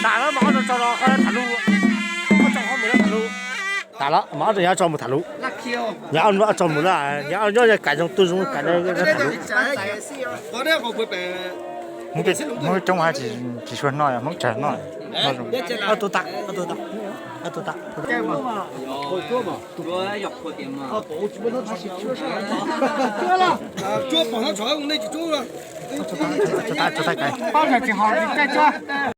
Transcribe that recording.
Tas lawm, mas ob tug tso los tham lus. Ob tug ho mus tham lus. Tas lawm, mas ob tug nyob tso mus tham lus. Nyob ob tso mus na, nyob nyob kav zoo tu zoo kav tham lus. Hmoob coob hab tsis sua noj, Hmoob tsawg noj. Ob tug tas, ob tug tas, ob tug tas.